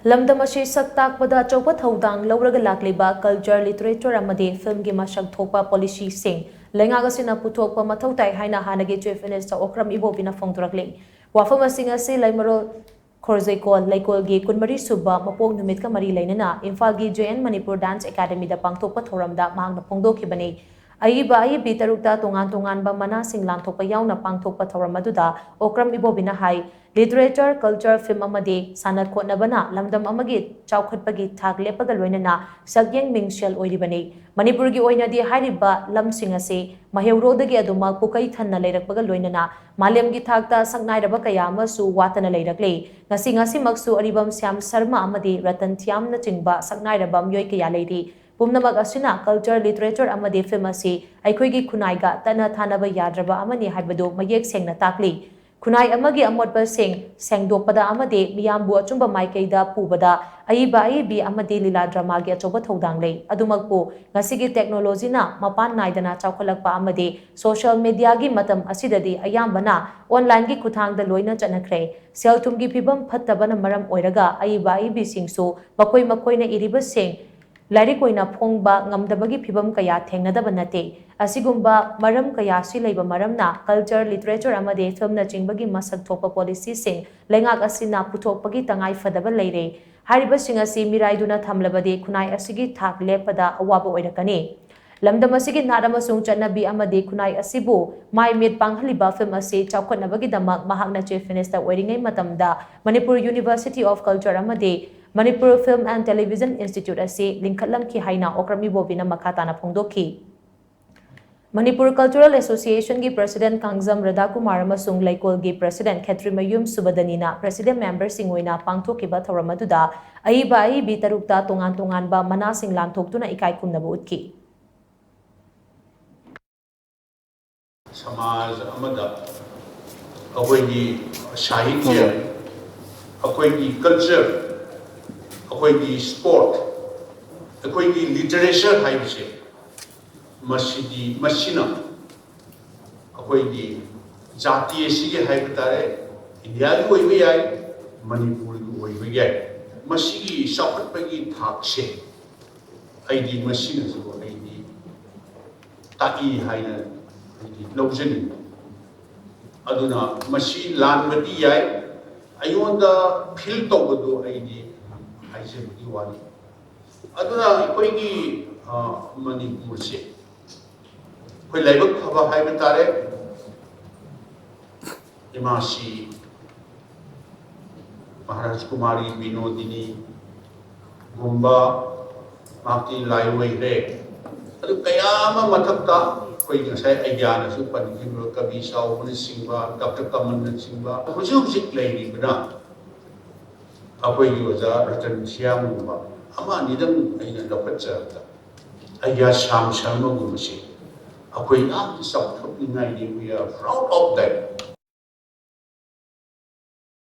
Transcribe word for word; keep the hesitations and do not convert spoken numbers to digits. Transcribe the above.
ꯂꯝꯗꯝ ꯑꯁꯤ ꯁꯛ ꯇꯥꯛꯄꯗ ꯑꯆꯧꯕ ꯊꯧꯗꯥꯡ ꯂꯧꯔꯒ ꯂꯥꯛꯂꯤꯕ ꯀꯜꯆꯔ, ꯂꯤꯇꯔꯦꯆꯔ ꯑꯃꯗꯤ ꯐꯤꯜꯝꯒꯤ ꯃꯁꯛ ꯊꯣꯛꯄ ꯄꯣꯂꯤꯁꯤꯁꯤꯡ ꯂꯩꯉꯥꯛ ꯑꯁꯤꯅ ꯄꯨꯊꯣꯛꯄ ꯃꯊꯧ ꯇꯥꯏ ꯍꯥꯏꯅ ꯍꯥꯟꯅꯒꯤ ꯆꯤꯐ ꯃꯤꯅꯤꯁꯇꯔ ꯑꯣꯀ꯭ꯔꯝ ꯏꯕꯣꯕꯤꯅ ꯐꯣꯡꯗꯣꯔꯛꯂꯤ꯫ ꯋꯥꯐꯝ ꯑꯁꯤꯡ ꯑꯁꯤ ꯂꯩꯃꯔꯣꯜ ꯈꯣꯔꯖꯩꯀꯣꯜ ꯂꯩꯀꯣꯜꯒꯤ ꯀꯨꯟꯃꯔꯤ ꯁꯨꯕ ꯃꯄꯣꯛ ꯅꯨꯃꯤꯠꯀ ꯃꯔꯤ ꯂꯩꯅꯅ ꯏꯝꯐꯥꯜꯒꯤ ꯖꯦ ꯑꯦꯟ ꯃꯅꯤꯄꯨꯔ ꯗꯥꯟꯁ ꯑꯦꯀꯥꯗꯃꯤꯗ ꯄꯥꯡꯊꯣꯛꯄ ꯊꯧꯔꯝꯗ ꯃꯍꯥꯛꯅ ꯐꯣꯡꯗꯣꯛꯈꯤꯕꯅꯤ꯫ ꯑꯏꯕ ꯑꯏꯕꯤ ꯇꯔꯨꯛꯇ ꯇꯣꯉꯥꯟ ꯇꯣꯉꯥꯟꯕ ꯃꯅꯥꯁꯤꯡ ꯂꯥꯟꯊꯣꯛꯄ ꯌꯥꯎꯅ ꯄꯥꯡꯊꯣꯛꯄ ꯊꯧꯔꯝ ꯑꯗꯨꯗ ꯑꯣꯀ꯭ꯔꯝ ꯏꯕꯣꯕꯤꯅ ꯍꯥꯏ, ꯂꯤꯇꯔꯦꯆꯔ, ꯀꯜꯆꯔ, ꯐꯤꯜꯝ ꯑꯃꯗꯤ ꯁꯥꯟꯅ ꯈꯣꯠꯅꯕꯅ ꯂꯝꯗꯝ ꯑꯃꯒꯤ ꯆꯥꯎꯈꯠꯄꯒꯤ ꯊꯥꯛ ꯂꯦꯞꯄꯒ ꯂꯣꯏꯅꯅ ꯁꯛꯌꯦꯡ ꯃꯤꯡꯁꯦꯜ ꯑꯣꯏꯔꯤꯕꯅꯤ꯫ ꯃꯅꯤꯄꯨꯔꯒꯤ ꯑꯣꯏꯅꯗꯤ ꯍꯥꯏꯔꯤꯕ ꯂꯝꯁꯤꯡ ꯑꯁꯤ ꯃꯍꯩꯔꯣꯗꯒꯤ ꯑꯗꯨꯃꯛ ꯄꯨꯀꯩ ꯊꯟꯅ ꯂꯩꯔꯛꯄꯒ ꯂꯣꯏꯅꯅ ꯃꯥꯂꯦꯝꯒꯤ ꯊꯥꯛꯇ ꯁꯛꯅꯥꯏꯔꯕ ꯀꯌꯥ ꯑꯃꯁꯨ ꯋꯥꯠꯇꯅ ꯂꯩꯔꯛꯂꯤ꯫ ꯉꯁꯤ ꯉꯁꯤꯃꯛꯁꯨ ꯑꯔꯤꯕꯝ ꯁ꯭ꯌꯥꯝ ꯁꯔꯃ ꯑꯃꯗꯤ ꯔꯇꯟ ꯊꯤꯌꯥꯝꯅꯆꯤꯡꯕ ꯁꯛꯅꯥꯏꯔꯕ ꯃꯤꯑꯣꯏ ꯀꯌꯥ ꯂꯩꯔꯤ꯫ ꯄꯨꯝꯅꯃꯛ ꯑꯁꯤꯅ ꯀꯜꯆꯔ, ꯂꯤꯇꯔꯦꯆꯔ ꯑꯃꯗꯤ ꯐꯤꯜꯝ ꯑꯁꯤ ꯑꯩꯈꯣꯏꯒꯤ ꯈꯨꯟꯅꯥꯏꯒ ꯇꯠꯅ ꯊꯥꯅꯕ ꯌꯥꯗ꯭ꯔꯕ ꯑꯃꯅꯤ ꯍꯥꯏꯕꯗꯨ ꯃꯌꯦꯛ ꯁꯦꯡꯅ ꯇꯥꯛꯂꯤ꯫ ꯈꯨꯟꯅꯥꯏ ꯑꯃꯒꯤ ꯑꯃꯣꯠꯄꯁꯤꯡ ꯁꯦꯡꯗꯣꯛꯄꯗ ꯑꯃꯗꯤ ꯃꯤꯌꯥꯝꯕꯨ ꯑꯆꯨꯝꯕ ꯃꯥꯏꯀꯩꯗ ꯄꯨꯕꯗ ꯑꯏꯕ ꯑꯏꯕꯤ ꯑꯃꯗꯤ ꯂꯤꯂꯥ ꯗ꯭ꯔꯃꯥꯒꯤ ꯑꯆꯧꯕ ꯊꯧꯗꯥꯡ ꯂꯩ꯫ ꯑꯗꯨꯃꯛꯄꯨ ꯉꯁꯤꯒꯤ ꯇꯦꯛꯅꯣꯂꯣꯖꯤꯅ ꯃꯄꯥꯟ ꯅꯥꯏꯗꯅ ꯆꯥꯎꯈꯠꯂꯛꯄ ꯑꯃꯗꯤ ꯁꯣꯁꯤꯌꯦꯜ ꯃꯤꯗꯤꯌꯥꯒꯤ ꯃꯇꯝ ꯑꯁꯤꯗꯗꯤ ꯑꯌꯥꯝꯕꯅ ꯑꯣꯟꯂꯥꯏꯟꯒꯤ ꯈꯨꯠꯊꯥꯡꯗ ꯂꯣꯏꯅ ꯆꯠꯅꯈ꯭ꯔꯦ꯫ ꯁꯦꯜ ꯊꯨꯝꯒꯤ ꯐꯤꯕꯝ ꯐꯠꯇꯕꯅ ꯃꯔꯝ ꯑꯣꯏꯔꯒ ꯑꯏꯕ ꯑꯏꯕꯤꯁꯤꯡꯁꯨ ꯃꯈꯣꯏ ꯃꯈꯣꯏꯅ ꯏꯔꯤꯕꯁꯤꯡ ꯂꯥꯏꯔꯤꯛ ꯑꯣꯏꯅ ꯐꯣꯡꯕ ꯉꯝꯗꯕꯒꯤ ꯐꯤꯕꯝ ꯀꯌꯥ ꯊꯦꯡꯅꯗꯕ ꯅꯠꯇꯦ꯫ ꯑꯁꯤꯒꯨꯝꯕ ꯃꯔꯝ ꯀꯌꯥ ꯑꯁꯤ ꯂꯩꯕ ꯃꯔꯝꯅ ꯀꯜꯆꯔ, ꯂꯤꯇꯔꯦꯆꯔ ꯑꯃꯗꯤ ꯐꯤꯜꯝꯅꯆꯤꯡꯕꯒꯤ ꯃꯁꯛ ꯊꯣꯛꯄ ꯄꯣꯂꯤꯁꯤꯁꯤꯡ ꯂꯩꯉꯥꯛ ꯑꯁꯤꯅ ꯄꯨꯊꯣꯛꯄꯒꯤ ꯇꯉꯥꯏ ꯐꯗꯕ ꯂꯩꯔꯦ꯫ ꯍꯥꯏꯔꯤꯕꯁꯤꯡ ꯑꯁꯤ ꯃꯤꯔꯥꯏꯗꯨꯅ ꯊꯝꯂꯕꯗꯤ ꯈꯨꯟꯅꯥꯏ ꯑꯁꯤꯒꯤ ꯊꯥꯛ ꯂꯦꯞꯄꯗ ꯑꯋꯥꯕ ꯑꯣꯏꯔꯛꯀꯅꯤ꯫ ꯂꯝꯗꯝ ꯑꯁꯤꯒꯤ ꯅꯥꯠ ꯑꯃꯁꯨꯡ ꯆꯠꯅꯕꯤ ꯑꯃꯗꯤ ꯈꯨꯟꯅꯥꯏ ꯑꯁꯤꯕꯨ ꯃꯥꯏ ꯃꯤꯠ ꯄꯥꯡꯍꯜꯂꯤꯕ ꯐꯤꯜꯝ ꯑꯁꯤ ꯆꯥꯎꯈꯠꯅꯕꯒꯤꯗꯃꯛ ꯃꯍꯥꯛꯅ ꯆꯤꯐ ꯃꯤꯅꯤꯁꯇꯔ ꯑꯣꯏꯔꯤꯉꯩ ꯃꯇꯝꯗ ꯃꯅꯤꯄꯨꯔ ꯌꯨꯅꯤꯚꯔꯁꯤꯇꯤ ꯑꯣꯐ ꯀꯜꯆꯔ ꯑꯃꯗꯤ Manipur film and television institute ꯑꯁꯤ ꯂꯤꯡꯈꯠꯂꯝꯈꯤ ꯍꯥꯏꯅ ꯑꯣꯀ꯭ꯔꯝ ꯏꯕꯣꯕꯤꯅ ꯃꯈꯥ ꯇꯥꯅ ꯐꯣꯡꯗꯣꯛꯈꯤ꯫ ꯃꯅꯤꯄꯨꯔ ꯀꯜꯆꯔꯦꯜ ꯑꯦꯁꯣꯁꯤꯌꯦꯁꯟꯒꯤ ꯄ꯭ꯔꯁꯤꯗꯦꯟ ꯀꯥꯡꯖꯝ ꯔꯥꯙꯥꯀꯨꯃꯥꯔ ꯑꯃꯁꯨꯡ ꯂꯩꯀꯣꯜꯒꯤ ꯄ꯭ꯔꯁꯤꯗꯦꯟ ꯈꯦꯇ꯭ꯔꯤꯃꯌꯨꯝ ꯁꯨꯕꯗꯅꯤꯅ ꯄ꯭ꯔꯁꯤꯗꯦꯟ ꯃꯦꯝꯕꯔꯁꯤꯡ ꯑꯣꯏꯅ ꯄꯥꯡꯊꯣꯛꯈꯤꯕ ꯊꯧꯔꯝ ꯑꯗꯨꯗ ꯑꯏꯕ ꯑꯏꯕꯤ ꯇꯔꯨꯛꯇ ꯇꯣꯉꯥꯟ ꯇꯣꯉꯥꯟꯕ ꯃꯅꯥꯁꯤꯡ ꯂꯥꯟꯊꯣꯛꯇꯨꯅ ꯏꯀꯥꯏ ꯈꯨꯝꯅꯕ ꯎꯠꯈꯤ꯫ ꯁꯃꯥꯖ ꯑꯃꯗ ꯑꯩꯈꯣꯏꯒꯤ ꯁꯥꯍꯤꯇ꯭ꯌ, ꯑꯩꯈꯣꯏꯒꯤ ꯀꯜꯆꯔ, ꯑꯩꯈꯣꯏꯒꯤ ꯁ꯭ꯄꯣꯔꯠ, ꯑꯩꯈꯣꯏꯒꯤ ꯂꯤꯇꯔꯦꯆꯔ ꯍꯥꯏꯕꯁꯦ ꯃꯁꯤꯗꯤ, ꯃꯁꯤꯅ ꯑꯩꯈꯣꯏꯒꯤ ꯖꯥꯇꯤ ꯑꯁꯤꯒꯤ ꯍꯥꯏꯕ ꯇꯥꯔꯦ, ꯏꯟꯗꯤꯌꯥꯒꯤ ꯑꯣꯏꯕ ꯌꯥꯏ, ꯃꯅꯤꯄꯨꯔꯒꯤ ꯑꯣꯏꯕ ꯌꯥꯏ, ꯃꯁꯤꯒꯤ ꯆꯥꯎꯈꯠꯄꯒꯤ ꯊꯥꯛꯁꯦ ꯑꯩꯗꯤ ꯃꯁꯤꯅꯁꯨ ꯑꯩꯗꯤ ꯇꯥꯛꯏ ꯍꯥꯏꯅ ꯑꯩꯗꯤ ꯂꯧꯖꯅꯤꯡꯏ꯫ ꯑꯗꯨꯅ ꯃꯁꯤ ꯂꯥꯟꯕꯗꯤ ꯌꯥꯏ, ꯑꯩꯉꯣꯟꯗ ꯐꯤꯜ ꯇꯧꯕꯗꯨ ꯑꯩꯗꯤ ꯍꯥꯏꯖꯕꯒꯤ ꯋꯥꯅꯤ꯫ ꯑꯗꯨꯅ ꯑꯩꯈꯣꯏꯒꯤ ꯑ, ꯃꯅꯤꯄꯨꯔꯁꯦ ꯑꯩꯈꯣꯏ ꯂꯥꯏꯕꯛ ꯐꯕ ꯍꯥꯏꯕ ꯇꯥꯔꯦ꯫ ꯏꯃꯥꯁꯤ ꯃꯍꯥꯔꯥꯖ ꯀꯨꯃꯥꯔꯤ ꯕꯤꯅꯣꯗꯤꯅꯤ ꯒꯨꯝꯕ ꯃꯍꯥꯛꯇꯤ ꯂꯥꯏ ꯑꯣꯏꯈ꯭ꯔꯦ꯫ ꯑꯗꯨ ꯀꯌꯥ ꯑꯃ ꯃꯊꯛꯇ ꯑꯩꯈꯣꯏ ꯉꯁꯥꯏ ꯑꯩꯒ꯭ꯌꯥꯅꯁꯨ ꯄꯟꯈꯤꯕ ꯀꯕꯤ ꯆꯥꯎꯕꯅꯆꯤꯡꯕ, ꯗꯥꯛꯇꯔ ꯀꯃꯜꯅꯆꯤꯡꯕ, ꯍꯧꯖꯤꯛ ꯍꯧꯖꯤꯛ ꯂꯩꯔꯤꯕꯅ ꯑꯩꯈꯣꯏꯒꯤ ꯑꯣꯖꯥ ꯔꯇꯟ ꯁꯤꯌꯥꯝꯒꯨꯝꯕ ꯑꯃ ꯑꯅꯤꯗꯪ ꯑꯩꯅ ꯂꯧꯈꯠꯆꯔꯕꯗ, ꯑꯩꯒ꯭ꯌꯥ ꯁ꯭ꯌꯥꯝ ꯁꯔꯃꯒꯨꯝꯕꯁꯤ ꯑꯩꯈꯣꯏ ꯌꯥꯝꯅ ꯆꯥꯎꯊꯣꯛꯅꯤꯡꯉꯥꯏꯅꯤ꯫ We are proud of that꯫